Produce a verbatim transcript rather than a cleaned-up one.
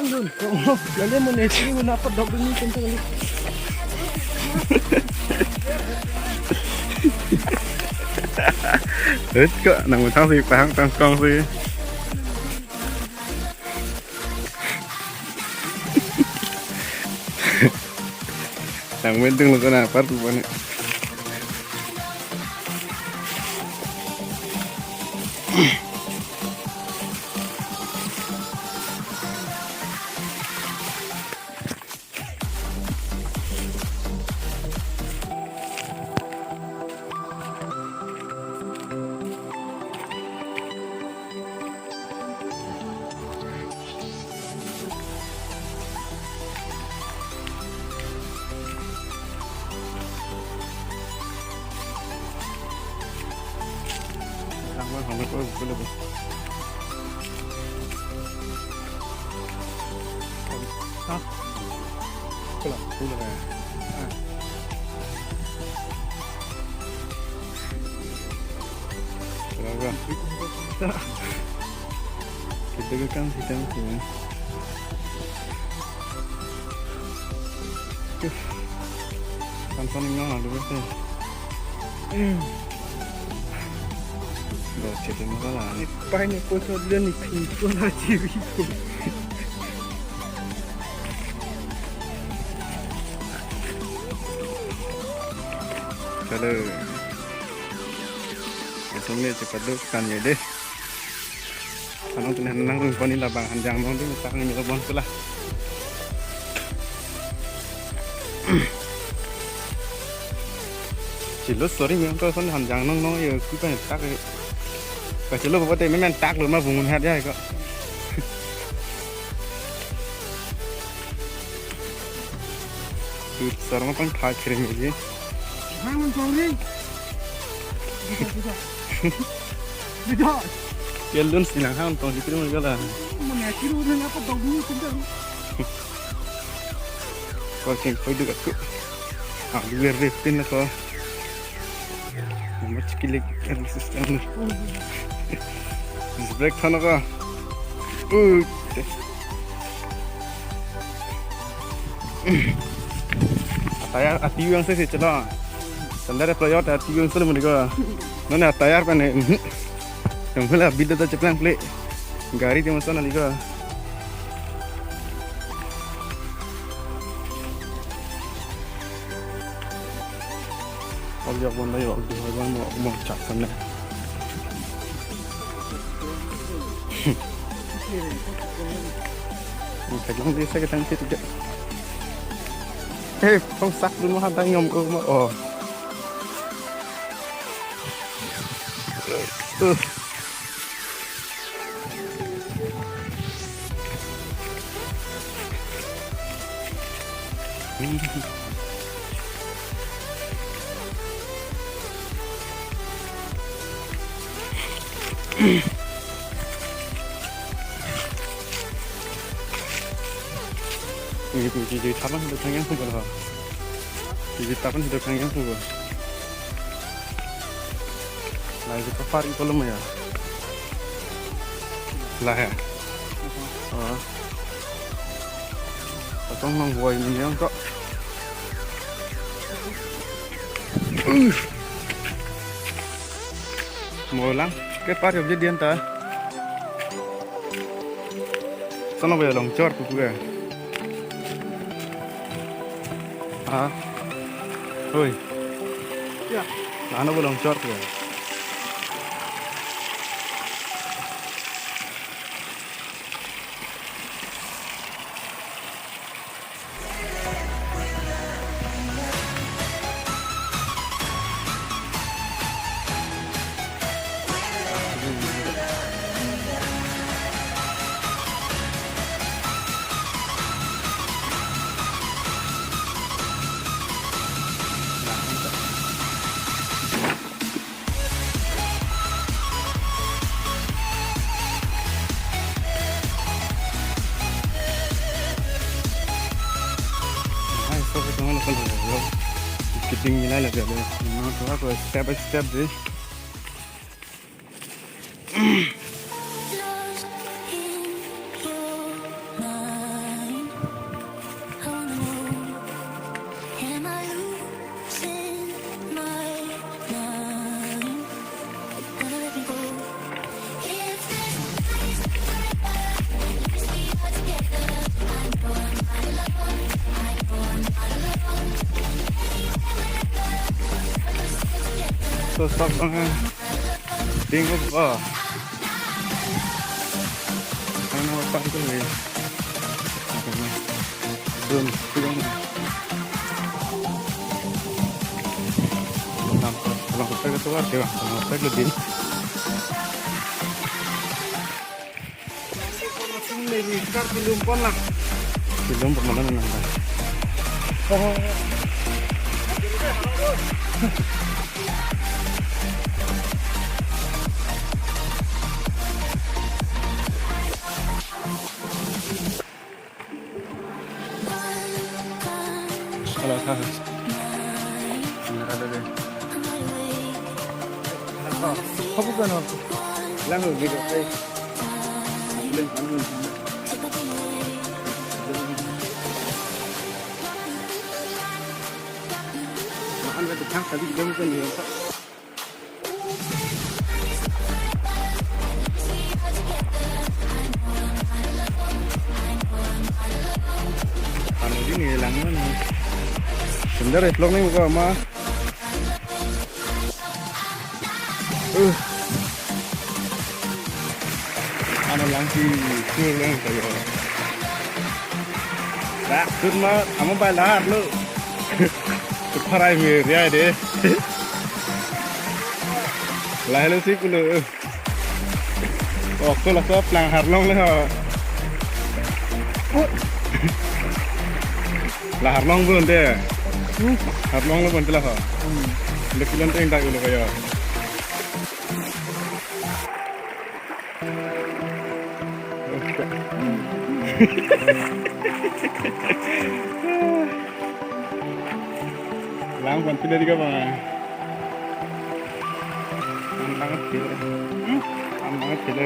Dun, dun, dun. Lale mo ne, sini mo napadok dun ni, kanta kali. Hei, kok nangmethang si pahang tangkong si. Nangmethang lo kana apar tu pane. Hah? Pula, pula. Ah. Pula, pula. Kita ke kan kita tu. Kan kan yang ada betul. Hmm. Lo, jadi masalah ni. Pai ni ko so dia ni pin ko na jiwi ko. Chalo. Langsung ni cepat duk kan ya deh. Anong tuh nang rung pon ni labang hanjang nong ding tak nang bon pula. Chilo sorry yang ko son hanjang nong nong ya ku pen tak. Ka chilo bote memen tak lo ma bungun hat ya ko. Tu sarma pang thak krim ji. Hang mon tong ri. Bisa, bisa. Bisa. Yalun silang hang tong di krim gala. Mana kiri udah apa tong dulu, pintar. Kau sing kau juga tu. Ah, dua ribu pin lah kau. Nama cikilik kan sistem ni. Disc brake than ka. Uh. Tayar ati yang sih cila. Sandal playot ati yang sih mending ko. Nona tayar kan ni. Yang pula bida ta ceplang plek. Gari dia masa nali ko. Ol yok bon layo, ol duhai bon mo, mo chak san na. Mo thek long di sa ketang si tiga. Eh, tong sak dun mo hadang yom ko mo, oh. Uh. Ini tuh, tuh, tuh, tapan sudah panjang tuh, kalau. Tuh, tuh, tapan sudah panjang tuh, kalau. Lah, itu kapar itu lem ya. Lah ya. Oh. Potong nang buai ini yang kok. Molang ke par ya dia anta. Sana ba longchor kuku ya. Ah. Oi. Ya. Nano ba longchor kuku ya. Hai, so, so, so, so, so. Kiting nilai lagi ada. Nah, so, so, step by step deh. So, stop, uh, ding up, uh. Ano pa ito eh. Ano na? Dun, tulong na. Nampak, kalau kita keluar, dia, kalau kita lebih. Belum pernah nonton. Oh. Kalau sahus. Ini ada deh. Oh, kamu kan apa? Lang gitu, eh. Makan ke tukang tadi dia bukan dia. Ano din eh, lang naman eh. Sundar eh, vlog ni muka ama. Uh. Ano lang si sure lang kayo. Dak, sut ma, amo bai lahar lo. Sut parai mir ya de. Lahelo si kulo. Oh, ko la ko plang harlong le ho. La harlong bun de. Hmm? Harlong le bun de la ho. Hmm. Le kilon teng dak ulo kayo. Lang pan pila di ka bang. Ang lang pila. Hmm? Ang lang pila.